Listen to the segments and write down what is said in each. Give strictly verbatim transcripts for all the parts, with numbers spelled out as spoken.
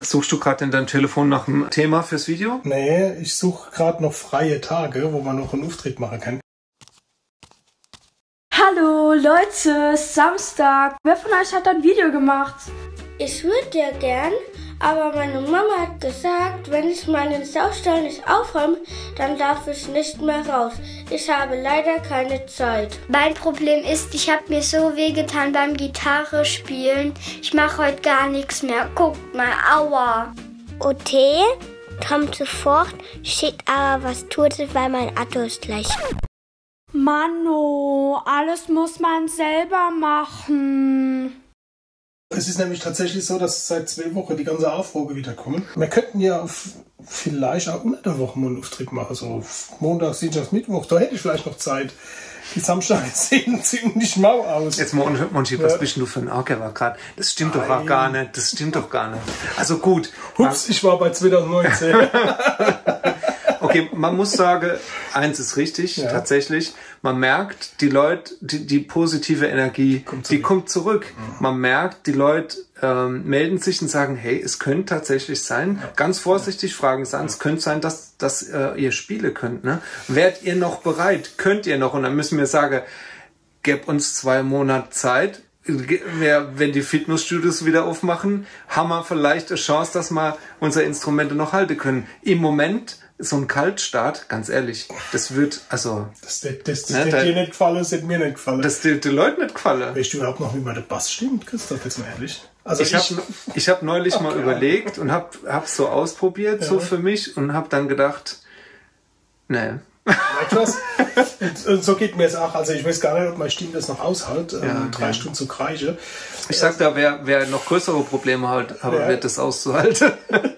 Suchst du gerade in deinem Telefon nach einem Thema fürs Video? Nee, ich suche gerade noch freie Tage, wo man noch einen Auftritt machen kann. Hallo Leute, Samstag. Wer von euch hat ein Video gemacht? Ich würde ja gern, aber meine Mama hat gesagt, wenn ich meinen Saustall nicht aufräume, dann darf ich nicht mehr raus. Ich habe leider keine Zeit. Mein Problem ist, ich habe mir so wehgetan beim Gitarre spielen. Ich mache heute gar nichts mehr. Guckt mal, aua. O T kommt sofort, schickt aber was Totes, weil mein Akku ist gleich. Manno, alles muss man selber machen. Es ist nämlich tatsächlich so, dass seit zwei Wochen die ganze Anfrage wieder kommen. Wir könnten ja f-, vielleicht auch unter der Woche mal einen Auftritt machen, so Montag, Dienstag, Mittwoch, da hätte ich vielleicht noch Zeit. Die Samstage sehen ziemlich mau aus. Jetzt, Mon-, Monchi, was bist denn du für ein Argerer grad? Das stimmt doch auch gar nicht. Das stimmt doch gar nicht. Also gut. Hups, ich war bei zweitausendneunzehn. Okay, man muss sagen, eins ist richtig, tatsächlich. Man merkt, die Leute, die, die positive Energie, die kommt zurück. Man merkt, die Leute ähm, melden sich und sagen, hey, es könnte tatsächlich sein, ganz vorsichtig fragen sie an, es könnte sein, dass, dass äh, ihr spielen könnt. Ne? Werdet ihr noch bereit? Könnt ihr noch? Und dann müssen wir sagen, gib uns zwei Monate Zeit. Ge-, wer, wenn die Fitnessstudios wieder aufmachen, haben wir vielleicht eine Chance, dass wir unsere Instrumente noch halten können. Im Moment so ein Kaltstart, ganz ehrlich, das wird, also, das, das, das, ne, wird dir nicht gefallen, das wird mir nicht gefallen. Das wird den Leuten nicht gefallen. Weißt du überhaupt noch, wie man den Bass stimmt, Christoph, jetzt mal ehrlich? Also ich habe ich hab neulich mal überlegt und habe hab so ausprobiert, so für mich, und habe dann gedacht, nee. Weißt du was? Und, und so geht mir es auch. Also ich weiß gar nicht, ob meine Stimme das noch aushält, ähm, drei Stunden zu kreischen. Ich sag da, wer, wer noch größere Probleme hat, aber wird das auszuhalten.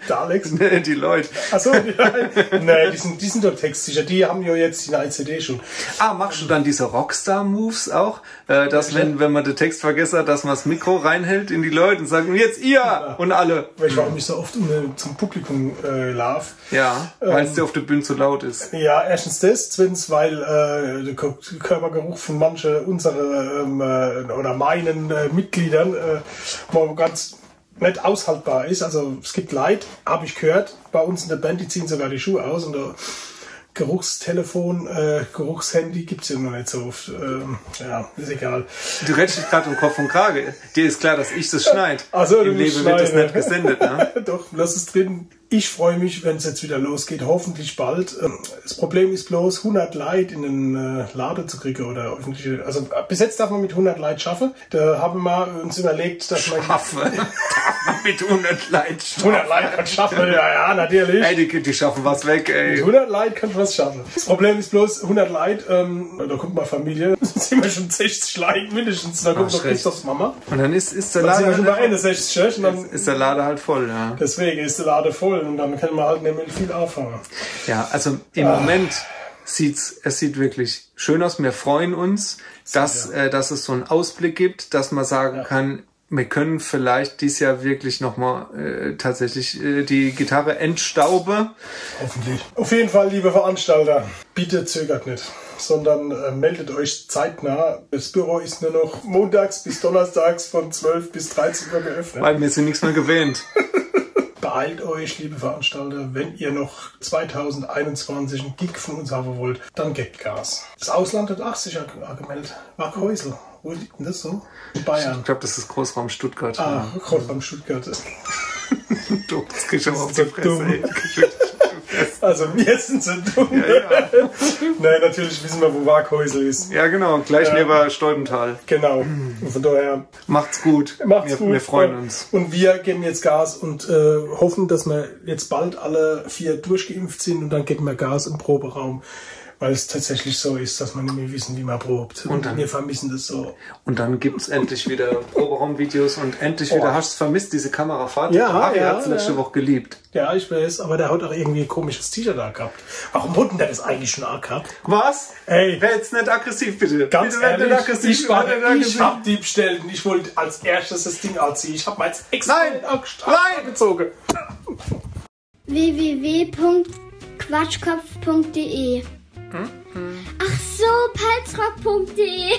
Der Alex? Nee, die Leute. Ach so, die Leute. Nee, die sind, die sind doch textsicher. Die haben ja jetzt die neue C D schon. Ah, machst du dann diese Rockstar-Moves auch? Äh, dass, wenn, wenn man den Text vergessen hat, dass man das Mikro reinhält in die Leute und sagt, „Und jetzt ihr!“ Und alle. Weil ich warum ich so oft um, zum Publikum äh, laufe. Ja, weil es dir auf der Bühne zu laut ist. Ja, erstens das, zweitens, weil äh, der Kör-, Körpergeruch von manche unsere ähm, äh, oder meinen äh, Mitgliedern äh, mal ganz nicht aushaltbar ist. Also es gibt Leute, habe ich gehört, bei uns in der Band, die ziehen sogar die Schuhe aus und der Geruchstelefon, äh, Geruchshandy gibt es ja noch nicht so oft. Ähm, ja, ist egal. Du redest dich gerade um Kopf und Kragen. Dir ist klar, dass ich das schneide. Also, im Leben wird das nicht gesendet, ne? Doch, lass es drin. Ich freue mich, wenn es jetzt wieder losgeht, hoffentlich bald. Ähm, das Problem ist bloß, hundert Leute in den äh, Laden zu kriegen oder öffentliche. Also äh, bis jetzt darf man mit hundert Leuten schaffen. Da haben wir uns überlegt, dass man. Schaffen? Darf man mit hundert Leuten schaffen? Hundert Leute kann schaffen, ja, ja, natürlich. Ey, die, die schaffen was weg, ey. Mit hundert Leuten kann man was schaffen. Das Problem ist bloß, hundert Leute, ähm, da kommt mal Familie, sind wir schon sechzig Leute mindestens, da kommt noch Christophs Mama. Und dann ist, ist der Laden halt voll. Dann sind wir schon bei einundsechzig, und dann ist, ist der Laden halt voll, ja. Deswegen ist der Laden voll und dann können wir halt nicht mehr viel anfangen. Ja, also im Moment sieht's, es sieht wirklich schön aus. Wir freuen uns, dass, äh, dass es so einen Ausblick gibt, dass man sagen kann, wir können vielleicht dieses Jahr wirklich nochmal äh, tatsächlich äh, die Gitarre entstauben. Hoffentlich. Auf jeden Fall, liebe Veranstalter, bitte zögert nicht, sondern äh, meldet euch zeitnah. Das Büro ist nur noch montags bis donnerstags von zwölf bis dreizehn Uhr geöffnet. Weil wir sind nichts mehr gewöhnt. Beeilt euch, liebe Veranstalter, wenn ihr noch zweitausendeinundzwanzig einen Gig von uns haben wollt, dann gebt Gas. Das Ausland hat auch sich ange-, angemeldet. Mark Häusl. Wo liegt denn das so? In Bayern. Ich glaube, das ist Großraum Stuttgart. Ah, ja. Großraum Stuttgart. Du, das kriegst du aber auf die Fresse, ey. Also, wir sind so dumm. Ja, ja. Nein, natürlich wissen wir, wo Mark Häusl ist. Ja, genau, gleich neben Stolpenthal. Genau. Und von daher macht's gut. Macht's gut. Wir freuen uns. Und wir geben jetzt Gas und äh, hoffen, dass wir jetzt bald alle vier durchgeimpft sind und dann geben wir Gas im Proberaum. Weil es tatsächlich so ist, dass wir nicht mehr wissen, wie man probt. Und wir vermissen das so. Und dann gibt's endlich wieder Proberaumvideos und endlich wieder. Hast du es vermisst, diese Kamerafahrt? Ja, ja, ja. Harry hat's letzte Woche geliebt. Ja, ich weiß, aber der hat auch irgendwie ein komisches T-Shirt angehabt. Warum hat denn der das eigentlich schon angehabt? Was? Ey. Werd jetzt nicht aggressiv, bitte. Ganz ehrlich, ich hab die bestellt und ich wollte als erstes das Ding anziehen. Ich hab meins extra nicht angezogen. Nein! Nein! Quatschkopf.de. Ach so, palzrock.de.